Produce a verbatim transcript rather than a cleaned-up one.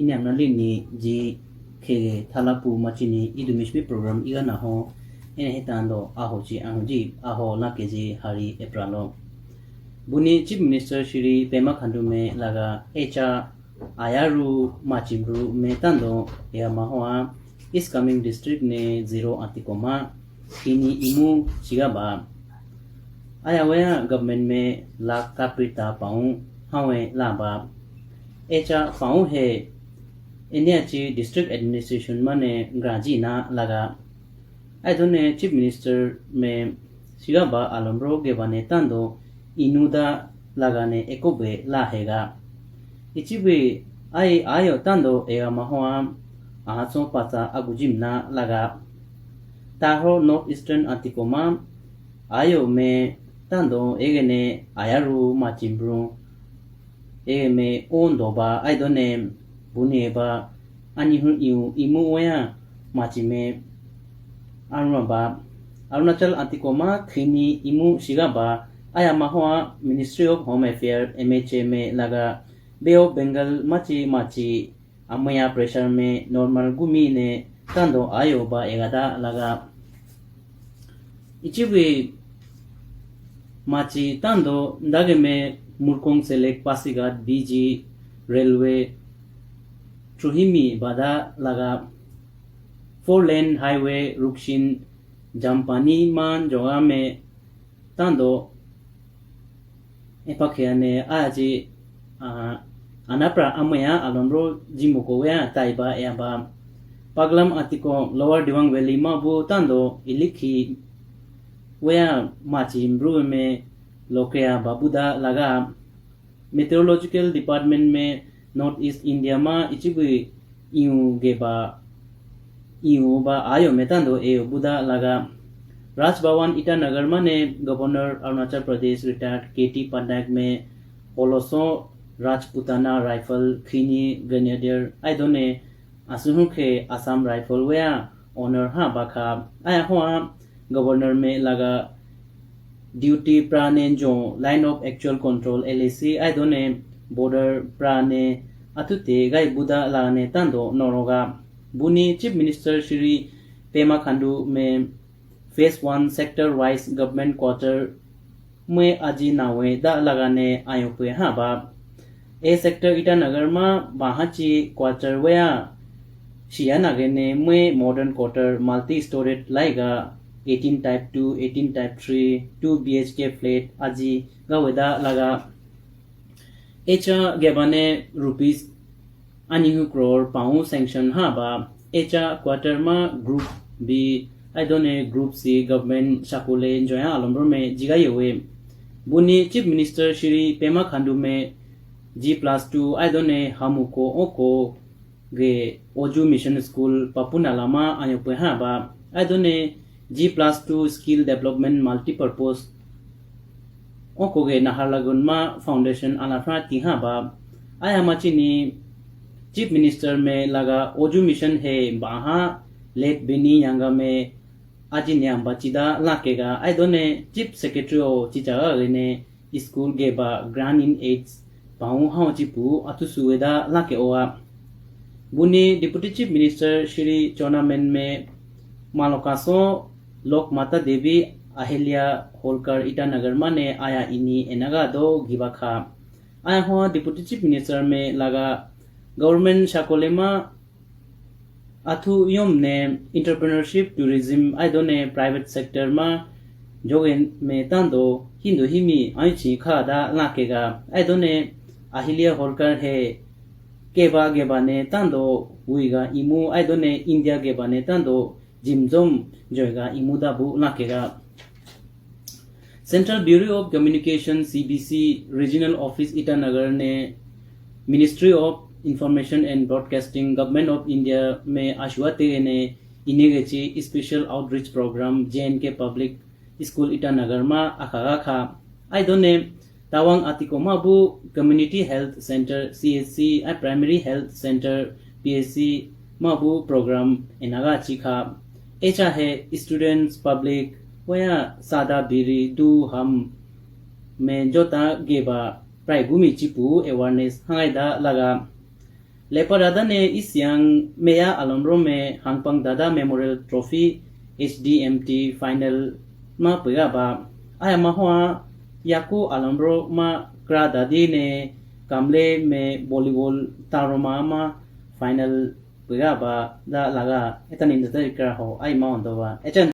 Ini amna lini ji khege thala pu machini idu mishmi program iga na ho. Ene hetando aho chi anguji aho la keji hari April lo. Buni Chief Minister Shri Pema Khandu me laga echa ayaru machimru me tando ya mahoa East Kameng District ne zero antikoma ini imu chiga ba. Aya waya government me lakh kaprita paung hawe la ba. Echa paung he India chi district administration mane graji na laga. Aidone Chief Minister me siga ba alomro geba ne tando inu da laga ne ekobe la hega. Ichibi ai ayo tando ega mahoa ahacho pacha agujim na laga. Taho North Eastern antikoma ayo me tando egene ayaru machimru ege me ondo ba aidone buni ba anyi hu iu imu oya machime aruna ba Arunachal antikoma khini imu shiga ba aya mahoa Ministry of Home Affairs M H A me laga Bay of Bengal machi machi amaya pressure me normal gumi ne tando ayo ba egada laga. Ichibi machi tando dageme Murkong Selek Pasighat B G Railway Truhimi bada laga four lane highway Rukshin Jampani man jogame tando epa kheyane aji anapra amaya alomro jimuko wea taiba eaba Paglam atiko Lower Dibang Valley ma bu tando ilikhi wea machi mru me lokea babuda laga. Meteorological Department me North East India ma ichibu iu geba iu ba ayo metando e buda laga. Raj Bhavan Itanagar mane Governor Arunachal Pradesh retired K T Panak me oloso Rajputana Rifle khini Grenadier aidone asuhu khe Assam Rifle wea honor ha bakha. Aya hoa Governor me laga duty prane jo line of actual control L A C aidone border prane atute gai buda lane tando noroga. Buni Chief Minister Shri Pema Khandu me phase one sector wise government quarter mwe aji nawe da lagane ayopwe ha ba. A sector Itanagar ma bahachi quarter wea shiya nagene mwe modern quarter multi storied laiga eighteen type two, eighteen type three, two B H K flat aji gawe da laga. Echa gebane rupees anyi hu crore paung sanction ha ba echa quarter ma group B aidone group C government shakule joya alomro me jiga yewe. Buni Chief Minister Shri Pema Khandu me G plus two aidone hamuko oko ge Oju Mission School Papunala ma ayopwe ha ba aidone G plus two skill development multipurpose oko ge Naharlagun ma foundation alafra ti ha ba. Aya machini Chief Minister me laga Oju Mission he baha late Beni Yanga me aji nyamba chida lakega aidone Chief Secretary o chichaga gene school geba grant in aids paung hao chipu atusu weda lake oa. Buni Deputy Chief Minister Shri Chowna Mein me malokaso Lok Mata Devi Ahilya Holkar Itanagar mane aya ini enaga do gibakha. Aya hoa Deputy Chief Minister me laga government shakolema athu yom ne entrepreneurship, tourism, aidone private sector ma jogen me tando hindu himi aichi kha da lakega aidone Ahilya Holkar he keba geba ne tando wiga imu aidone India geba ne tando jimjom joiga imu da bu lakega. Central Bureau of Communication, C B C, Regional Office Itanagar ne Ministry of Information and Broadcasting, Government of India me ashua te ne inege chi Special Outreach Program J N K Public School Itanagar ma akhaga kha. Aidone Tawang atiko mabu Community Health Center, C H C, a Primary Health Center, P H C, mabu program enaga chikha. Echa he students, public, waya sada biri du ham me jota geba prai gumi chipu awareness hangai da laga. Lepa dada ne East Siang meya alomro me Hangpang Dada Memorial Trophy H D M T final ma pega ba. Aya ma hoa yaku alomro ma kra dadi ne Kamle me volleyball taroma ma final pega ba da laga eta ninda ta kra ho ai ma ondo ba. Echan